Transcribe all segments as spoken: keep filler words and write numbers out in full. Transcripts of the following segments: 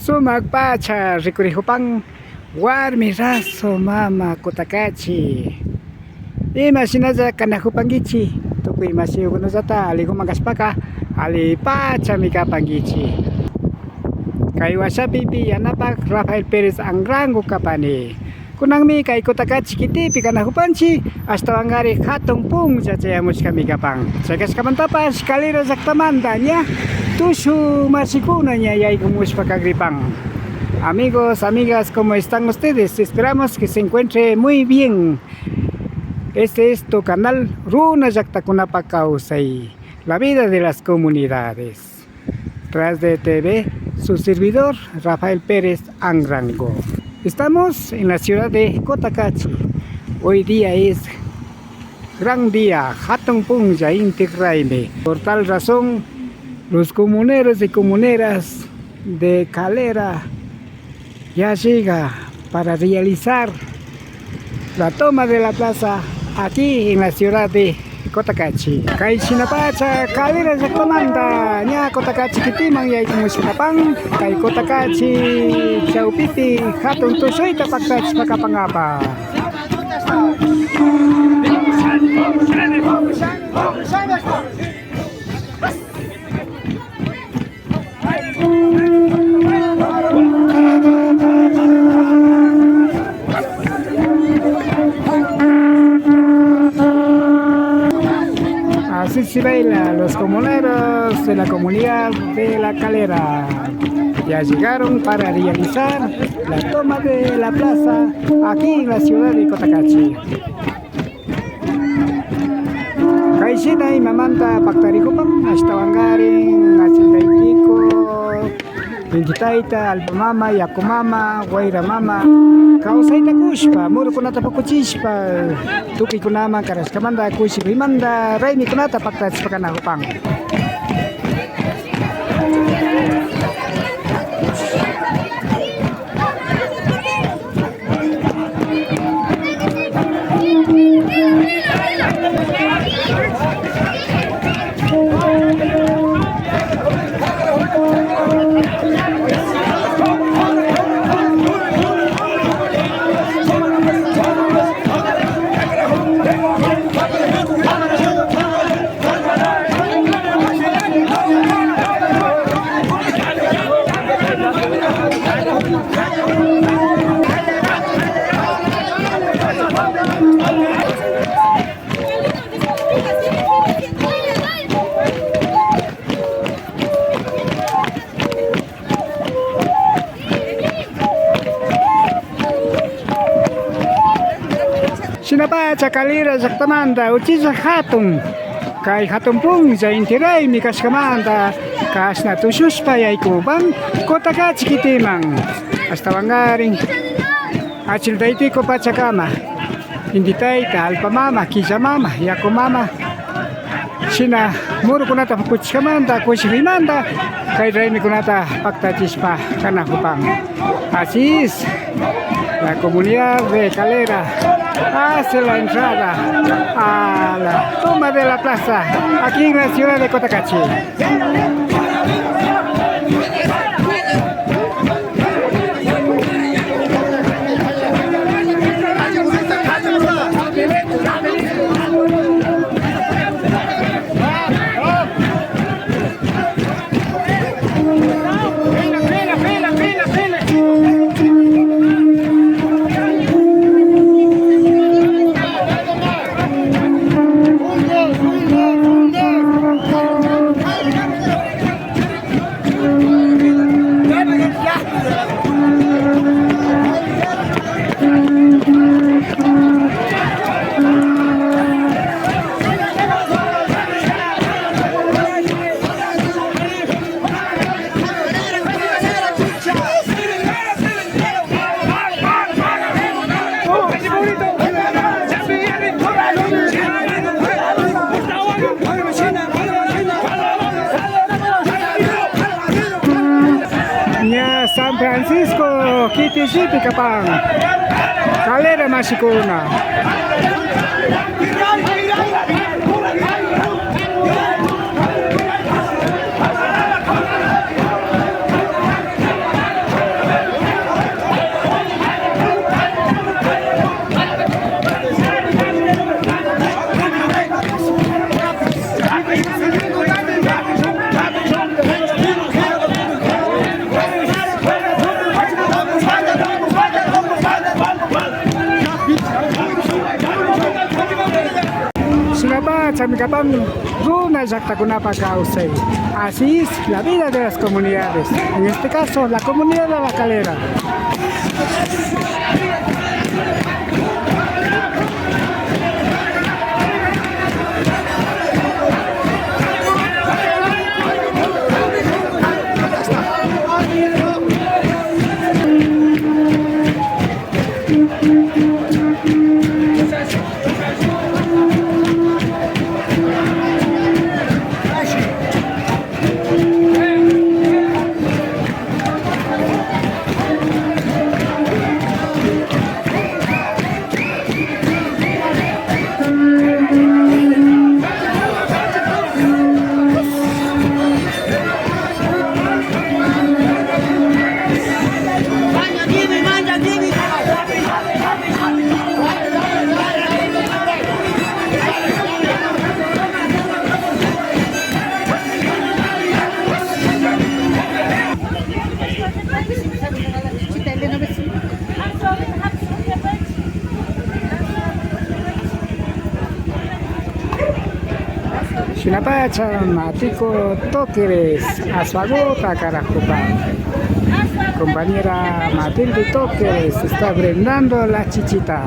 Sumak pacha rikurijupan warmi rasu mama Kutakachi. Imashinalla kanajupankichi, tukuy mashiyukunallata aliguman kashpaka ali pachami kapankichi. Kay washapipi yanapak Rafael Pérez Anrango kapani. Kunanmi kay Kutakachi kitipi kanajupanchi, ashtawankari jatun punlla chayamushkami kapan. Chay kashkamantapash Calera llaktamanta ña tushu mashikuna ña yaykumushpa kagripan. Amigos, amigas, ¿cómo están ustedes? Esperamos que se encuentre muy bien. Este es tu canal Runa Llaktakunapa Kawsay, la vida de las comunidades. Tras de T V, su servidor, Rafael Pérez Anrango. Estamos en la ciudad de Cotacachi. Hoy día es gran día, jatun punlla, inti raymi. Por tal razón, los comuneros y comuneras de Calera ya llega para realizar la toma de la plaza aquí en la ciudad de Cotacachi. Kay shinapacha Calera llaktamanta ña Cotacachi kitiman yaykumushkapan, kay Cotacachi chawpipi jatun tushuyta paktachishpa kapankapak. Así se baila los comuneros de la comunidad de La Calera. Ya llegaron para realizar la toma de la plaza aquí en la ciudad de Cotacachi. Kay shina imamanta paktarijupan, ashtawankarin, achil taytiku, inti tayta, allpa mama, yaku mama, wayra mama, kawsayta kushpa, murukunata pukuchishpa, tukuykunaman karashkamanta, kushikuymanta, raymikunata paktachishpa kanajupan. Shinapacha Calera llaktamanta uchilla jatun, kay jatun punlla inti raymi kashkamanta kashna tushushpa yaykupan Cotacachi kitiman. Ashtawankarin achil taytiku pachakama, inti tayta, allpa mama, killa mama, yaku mama, shina murukunata pukuchishkamanta, kushikuymanta, kay raymikunata paktachishpa kanajupan. Así es, la comunidad de Calera hace la entrada a la toma de la plaza aquí en la ciudad de Cotacachi. Ña San Francisco kitishipi kapan, Calera mashikuna. Chaymi kapan runa llaktakunapa kawsay. Así es la vida de las comunidades. En este caso, la comunidad de La Calera. Shinapacha Matico Tóqueres aswaguta karakupan. Compañera Matilde Tóqueres está brindando la chichita.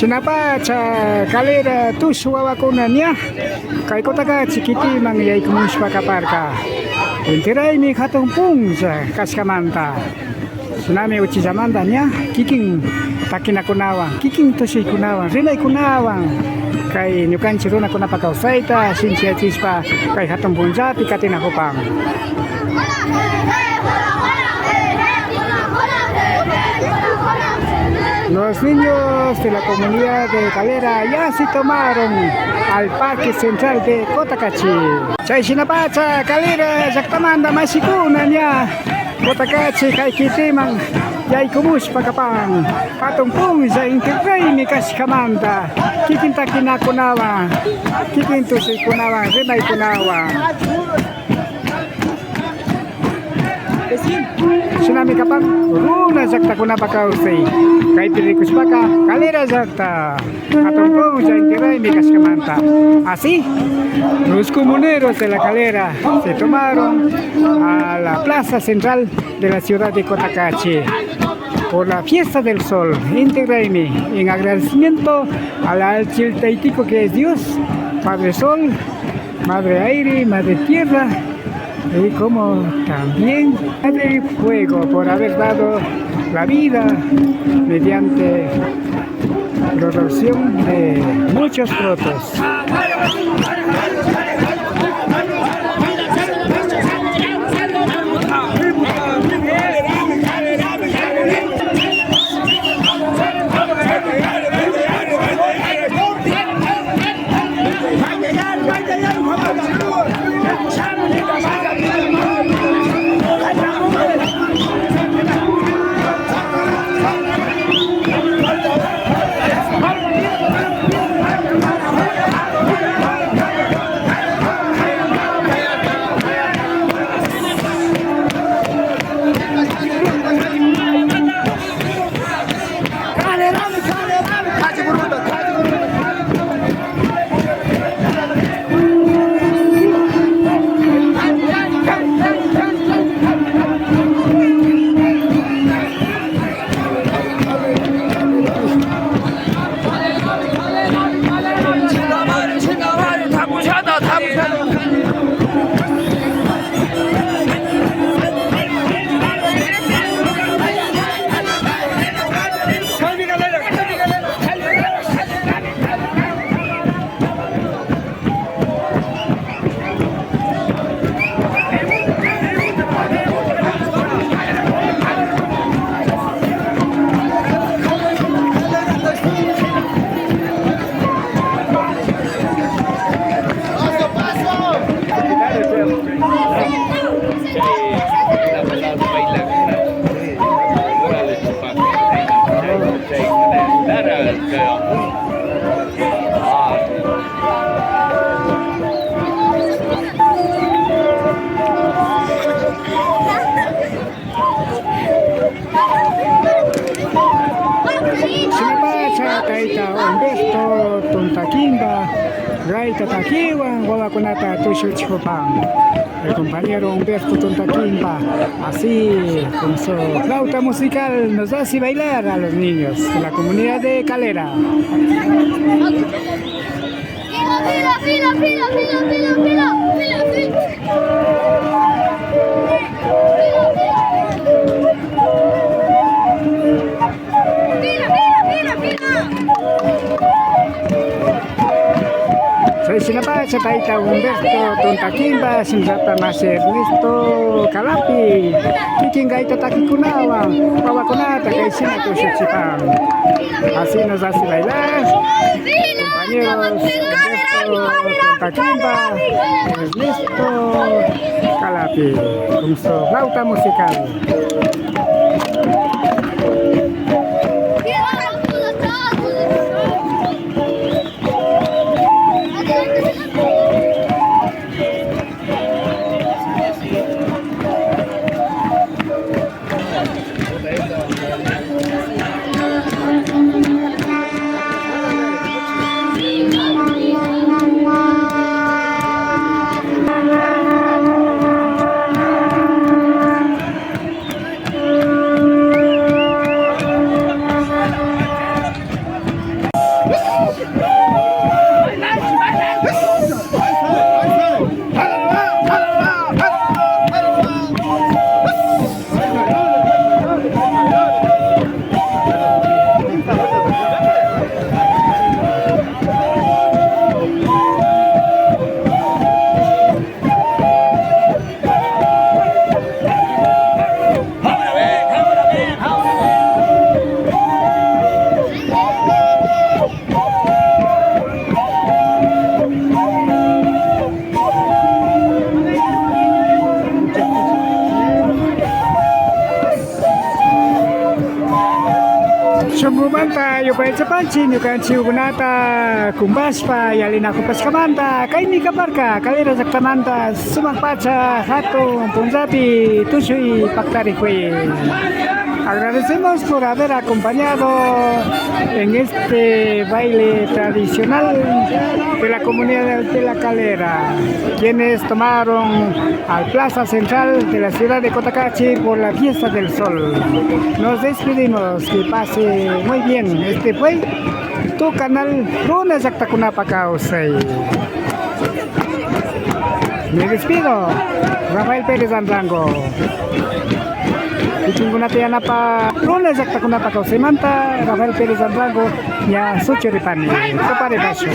Shinapacha Calera tushu wawakuna ña kay Cotacachi kitiman yaykumushpa kaparka. Inti raymi hatun punlla kashkamanta. Shinami uchillamanta ña kikin takinakunawan, kikin tushuykunawan, rimaykunawan kay ñukanchik runakunapa kawsayta shinchiyachishpa kay hatun punllapi katinakupan. Los niños de la comunidad de Calera ya se tomaron al Parque Central de Cotacachi. Chay shinapacha Calera llaktamanta mashikuna ña Cotacachi kay kitiman yaykumushpa kapan. Hatun punlla inti raymi kashkamanta kikin takinakunawan, kikin tushuykunawan, rimaykunawan. Shinami kapan runa llaktakunapa kawsay. Kaypi rikushpaka Calera llakta hatun punlla inti raymi kashkamanta. Así, los comuneros de La Calera se tomaron a la plaza central de la ciudad de Cotacachi por la fiesta del sol, inti raymi, en agradecimiento al Achil Taytiko que es Dios, Padre Sol, Madre Aire, Madre Tierra, y como también Madre Fuego por haber dado la vida mediante la oración de muchos frutos. Gaita takiwan wawakunata tushuchijupan. El compañero Humberto Tuntaquimba, así, con su flauta musical, nos hace bailar a los niños de la comunidad de Calera. Chayshinapacha tayta Humberto Tuntaquimba, shinallata mashi Ernesto Calapi, kikin gaita takikunawan wawakunata kayshina tushuchipan. Así nos hace bailar compañeros Humberto Tuntaquimba, Ernesto Calapi, con su flauta musical. Shungumanta yupaychapanchik ñukanchikkunata kumbashpa yallinakupashkamanta. Kaymi kaparka Calera llaktamanta sumak pacha hatun punllapi tushuy paktarikuy. Agradecemos por haber acompañado en este baile tradicional de la comunidad de La Calera, quienes tomaron al plaza central de la ciudad de Cotacachi por la fiesta del sol. Nos despedimos, que pase muy bien. Este fue tu canal Runa Llaktakunapa Kawsay. Me despido, Rafael Pérez Anrango. Kikinkunata yanapa, Runa Llaktakunapa Kawsaymanta, Rafael Pérez Anrango, ña suchuripani. Tuparipashun.